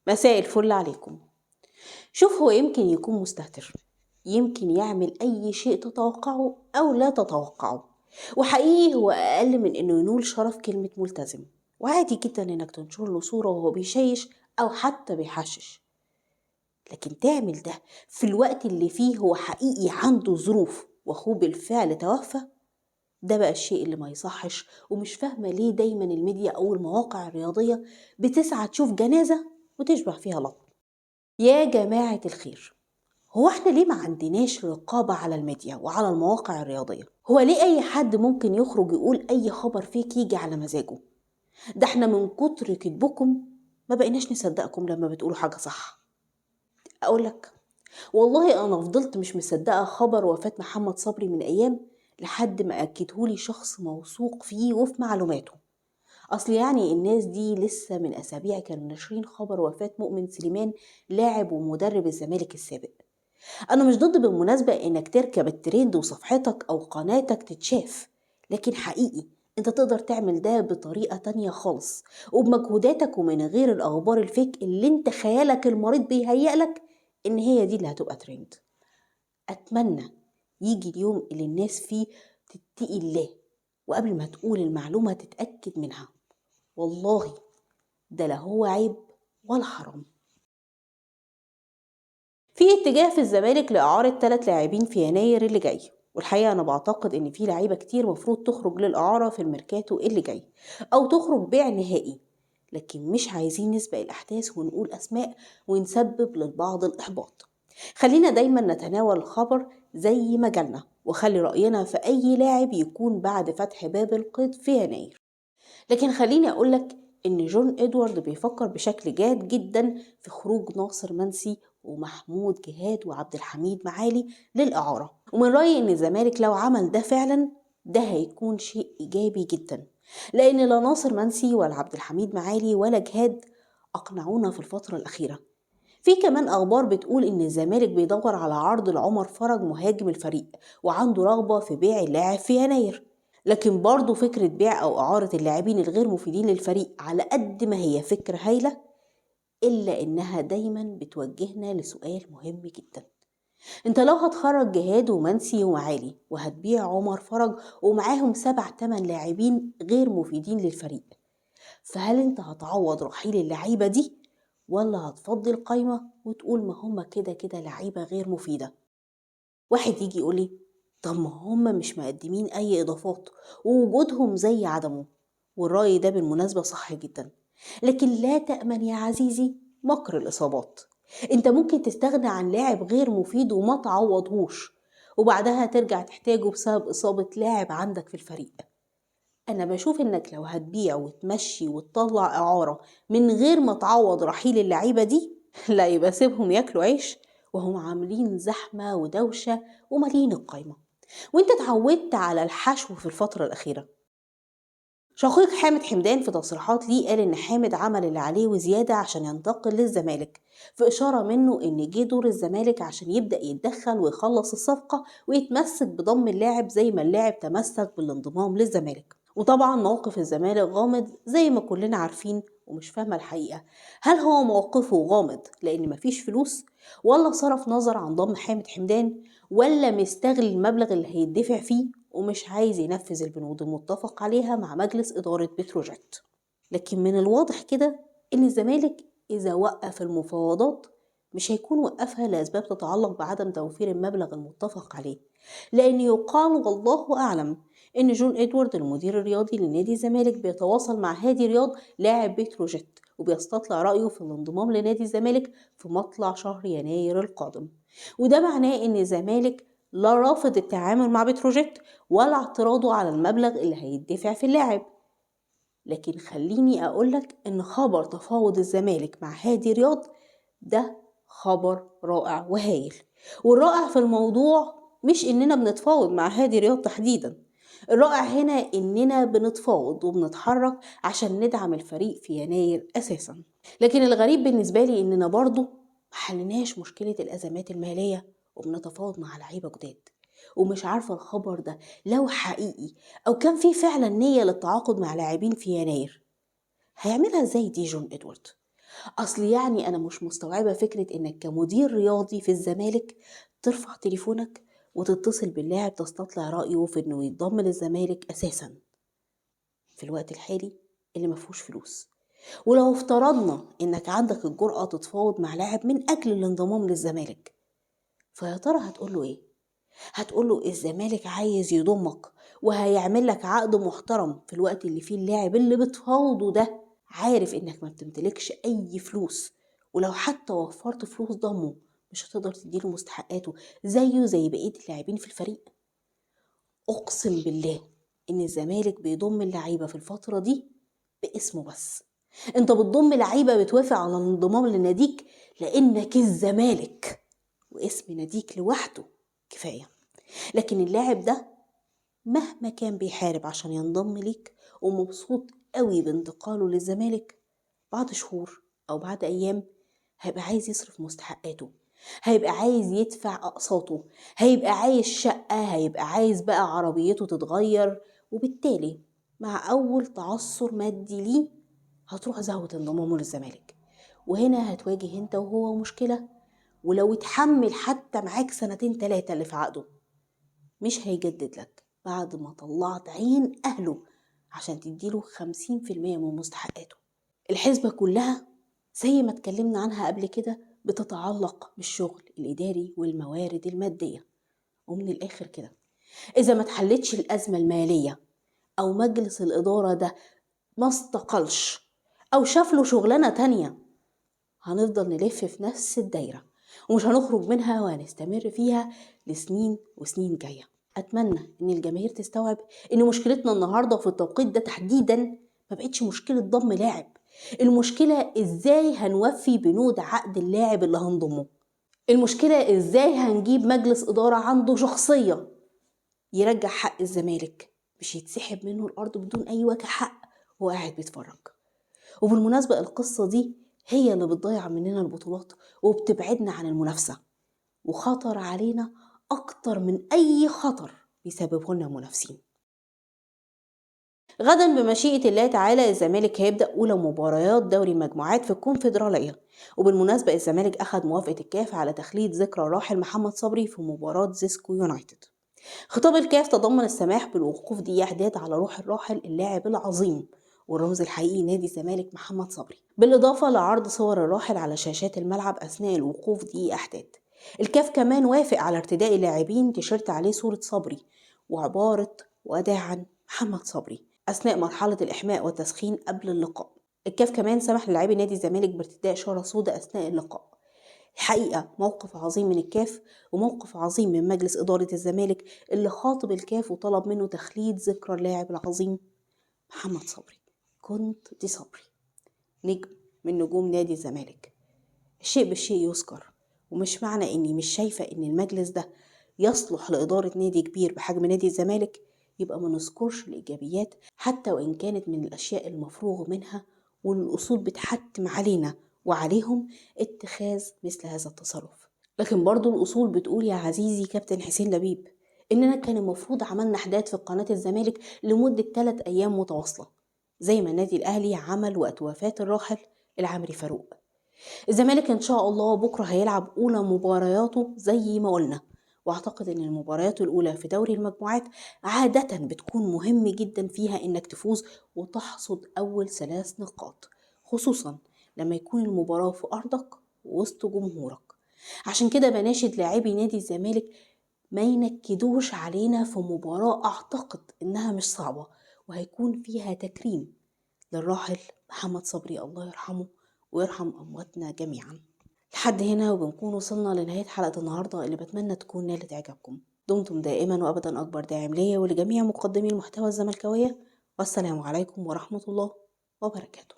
مساء الفل عليكم. شوف، هو يمكن يكون مستهتر، يمكن يعمل أي شيء تتوقعه أو لا تتوقعه، وحقيقي هو أقل من إنه ينول شرف كلمة ملتزم. وعادي جدا إنك تنشر له صورة وهو بيشيش أو حتى بيحشش، لكن تعمل ده في الوقت اللي فيه هو حقيقي عنده ظروف وأخوه بالفعل توفى، ده بقى الشيء اللي ما يصحش. ومش فاهمة ليه دايما الميديا أو المواقع الرياضية بتسعى تشوف جنازة وتشبع فيها لطم. يا جماعة الخير، هو احنا ليه ما عندناش رقابة على الميديا وعلى المواقع الرياضية؟ هو ليه أي حد ممكن يخرج يقول أي خبر fake يجي على مزاجه؟ ده احنا من كتر كذبكم ما بقيناش نصدقكم لما بتقولوا حاجة صح. أقولك والله أنا فضلت مش مصدقة خبر وفاة محمد صبري من أيام لحد ما أكدهولي شخص موثوق فيه وفي معلوماته. أصل يعني الناس دي لسه من أسابيع كانوا ناشرين خبر وفاة مؤمن سليمان لاعب ومدرب الزمالك السابق. أنا مش ضد بالمناسبة إنك تركب الترند وصفحتك أو قناتك تتشاف، لكن حقيقي أنت تقدر تعمل ده بطريقة تانية خالص وبمجهوداتك ومن غير الأخبار ال fake اللي أنت خيالك المريض بيهيألك إن هي دي اللي هتبقى ترند. أتمنى يجي اليوم اللي الناس فيه تتقي الله، وقبل ما تقول المعلومة تتأكد منها. والله ده لا هو عيب ولا حرام. في اتجاه في الزمالك لإعارة 3 لاعبين في يناير اللي جاي، والحقيقة أنا بعتقد إن في لعيبة كتير مفروض تخرج للإعارة في الميركاتو اللي جاي أو تخرج بيع نهائي، لكن مش عايزين نسبق الأحداث ونقول أسماء ونسبب للبعض الإحباط. خلينا دايما نتناول الخبر زي ما جالنا، وخلي رأينا في أي لاعب يكون بعد فتح باب القيد في يناير. لكن خليني أقولك إن جون إدوارد بيفكر بشكل جاد جدا في خروج ناصر منسي ومحمود جهاد وعبد الحميد معالي للإعارة، ومن رأيي إن الزمالك لو عمل ده فعلا ده هيكون شيء إيجابي جدا، لأن لا ناصر منسي ولا عبد الحميد معالي ولا جهاد أقنعونا في الفترة الأخيرة. في كمان أخبار بتقول إن الزمالك بيدور على عرض لعمر فرج مهاجم الفريق وعنده رغبة في بيع اللاعب في يناير، لكن برضه فكرة بيع أو إعارة اللاعبين الغير مفيدين للفريق على قد ما هي فكرة هايلة، إلا إنها دايما بتوجهنا لسؤال مهم جدا. أنت لو هتخرج جهاد ومنسي ومعالي وهتبيع عمر فرج ومعاهم 7-8 لاعبين غير مفيدين للفريق، فهل أنت هتعوض رحيل اللعيبة دي ولا هتفضي القايمة وتقول ما هم كده كده لعيبة غير مفيدة؟ واحد يجي يقولي طب ما هم مش مقدمين أي إضافات ووجودهم زي عدمه، والرأي ده بالمناسبة صح جدا، لكن لا تأمن يا عزيزي مكر الإصابات. انت ممكن تستغنى عن لاعب غير مفيد وما تعوضهوش، وبعدها ترجع تحتاجه بسبب إصابة لاعب عندك في الفريق. أنا بشوف إنك لو هتبيع وتمشي وتطلع إعارة من غير ما تعوض رحيل اللعيبة دي، لا يبقى سيبهم ياكلوا عيش وهم عاملين زحمة ودوشة ومالين القايمة، وانت اتعودت على الحشو في الفترة الأخيرة. شقيق حامد حمدان في تصريحات ليه قال إن حامد عمل اللي عليه وزيادة عشان ينتقل للزمالك، في إشارة منه إن جه دور الزمالك عشان يبدأ يتدخل ويخلص الصفقة ويتمسك بضم اللاعب زي ما اللاعب تمسك بالانضمام للزمالك. وطبعا موقف الزمالك غامض زي ما كلنا عارفين، ومش فاهمة الحقيقة هل هو موقفه غامض لأن مفيش فلوس، ولا صرف نظر عن ضم حامد حمدان، ولا مستغل المبلغ اللي هيدفع فيه ومش عايز ينفذ البنود المتفق عليها مع مجلس إدارة بتروجيت. لكن من الواضح كده إن الزمالك إذا وقف المفاوضات مش هيكون وقفها لأسباب تتعلق بعدم توفير المبلغ المتفق عليه، لأن يقال والله أعلم إن جون إدوارد المدير الرياضي لنادي الزمالك بيتواصل مع هادي رياض لاعب بتروجيت وبيستطلع رأيه في الانضمام لنادي الزمالك في مطلع شهر يناير القادم، وده معناه إن الزمالك لا رافض التعامل مع بتروجيت ولا اعتراضه على المبلغ اللي هيدفع في اللاعب. لكن خليني أقولك إن خبر تفاوض الزمالك مع هادي رياض ده خبر رائع وهايل، والرائع في الموضوع مش إننا بنتفاوض مع هادي رياض تحديدا، الرائع هنا إننا بنتفاوض وبنتحرك عشان ندعم الفريق في يناير أساسا. لكن الغريب بالنسبة لي إننا برضو ما حلناش مشكلة الأزمات المالية وبنتفاوض مع لعيبة جداد، ومش عارفة الخبر ده لو حقيقي أو كان في فعلا نية للتعاقد مع لاعبين في يناير هيعملها ازاي دي جون إدوارد؟ أصل يعني أنا مش مستوعبة فكرة إنك كمدير رياضي في الزمالك ترفع تليفونك وتتصل باللاعب تستطلع رأيه في إنه يتضم للزمالك أساسا في الوقت الحالي اللي مفهوش فلوس. ولو افترضنا إنك عندك الجرأة تتفاوض مع لاعب من أجل الانضمام للزمالك، فيا ترى هتقوله إيه؟ هتقوله الزمالك عايز يضمك وهيعمل لك عقد محترم في الوقت اللي فيه اللاعب اللي بتفاوضه ده عارف إنك ما بتمتلكش أي فلوس، ولو حتى وفرت فلوس ضمه مش هتقدر تديله مستحقاته زيه زي بقية اللاعبين في الفريق. أقسم بالله إن الزمالك بيضم اللعيبة في الفترة دي باسمه بس. أنت بتضم لعيبة بتوافق على الانضمام لناديك لأنك الزمالك واسم ناديك لوحده كفاية، لكن اللاعب ده مهما كان بيحارب عشان ينضم ليك ومبسوط قوي بانتقاله للزمالك، بعد شهور أو بعد أيام هيبقى عايز يصرف مستحقاته، هيبقى عايز يدفع أقساطه، هيبقى عايز شقة، هيبقى عايز بقى عربيته تتغير، وبالتالي مع أول تعثر مادي ليه هتروح زهوة انضمامه للزمالك. وهنا هتواجه انت وهو مشكلة، ولو اتحمل حتى معاك 2-3 اللي في عقده مش هيجدد لك بعد ما طلعت عين أهله عشان تديله 50% من مستحقاته. الحسبة كلها زي ما اتكلمنا عنها قبل كده بتتعلق بالشغل الإداري والموارد المادية. ومن الآخر كده إذا ما اتحلتش الأزمة المالية أو مجلس الإدارة ده ما استقلش أو شاف له شغلانة تانية، هنفضل نلف في نفس الدايرة ومش هنخرج منها وهنستمر فيها لسنين وسنين جاية. أتمنى إن الجماهير تستوعب إن مشكلتنا النهاردة في التوقيت ده تحديدا ما بقتش مشكلة ضم لاعب، المشكلة إزاي هنوفي بنود عقد اللاعب اللي هنضمه، المشكلة إزاي هنجيب مجلس إدارة عنده شخصية يرجع حق الزمالك مش يتسحب منه الأرض بدون أي وجه حق وهو قاعد بيتفرج. وبالمناسبة القصة دي هي اللي بتضيع مننا البطولات وبتبعدنا عن المنافسة، وخطر علينا أكتر من أي خطر بيسببه لنا المنافسين. غدا بمشيئة الله تعالى الزمالك هيبدأ أولى مباريات دوري المجموعات في الكونفدرالية. وبالمناسبة الزمالك أخذ موافقة الكاف على تخليد ذكرى الراحل محمد صبري في مباراة زيسكو يونايتد. خطاب الكاف تضمن السماح بالوقوف دقيقة حداد على روح الراحل اللاعب العظيم والرمز الحقيقي نادي الزمالك محمد صبري، بالإضافة لعرض صور الراحل على شاشات الملعب أثناء الوقوف دقيقة حداد. الكاف كمان وافق على ارتداء اللاعبين تيشيرت عليه صورة صبري وعبارة وداعا محمد صبري أثناء مرحلة الإحماء والتسخين قبل اللقاء. الكاف كمان سمح للاعبي نادي الزمالك بارتداء شارة سوداء أثناء اللقاء. الحقيقة موقف عظيم من الكاف وموقف عظيم من مجلس إدارة الزمالك اللي خاطب الكاف وطلب منه تخليد ذكرى اللاعب العظيم محمد صبري. كنت دي صبري نجم من نجوم نادي الزمالك. الشيء بالشيء يذكر، ومش معنى إني مش شايفة إن المجلس ده يصلح لإدارة نادي كبير بحجم نادي الزمالك يبقى ما نذكرش الإيجابيات حتى وإن كانت من الأشياء المفروغ منها والأصول بتحتم علينا وعليهم اتخاذ مثل هذا التصرف. لكن برضو الأصول بتقول يا عزيزي كابتن حسين لبيب إننا كان المفروض عملنا حداد في قناة الزمالك لمدة 3 أيام متواصلة زي ما النادي الأهلي عمل وقت وفاة الراحل العمري فاروق. الزمالك إن شاء الله بكرة هيلعب أولى مبارياته زي ما قلنا، واعتقد ان المباريات الاولى في دوري المجموعات عادة بتكون مهم جدا فيها انك تفوز وتحصد اول 3 نقاط، خصوصا لما يكون المباراة في ارضك ووسط جمهورك. عشان كده بناشد لاعبي نادي الزمالك ما ينكدوش علينا في مباراة اعتقد انها مش صعبة وهيكون فيها تكريم للراحل محمد صبري الله يرحمه ويرحم امواتنا جميعا. لحد هنا وبنكون وصلنا لنهاية حلقة النهاردة اللي بتمنى تكون نالت إعجابكم. دمتم دائما وأبدا أكبر داعم ليا ولجميع مقدمي المحتوى الزملكاوية، والسلام عليكم ورحمة الله وبركاته.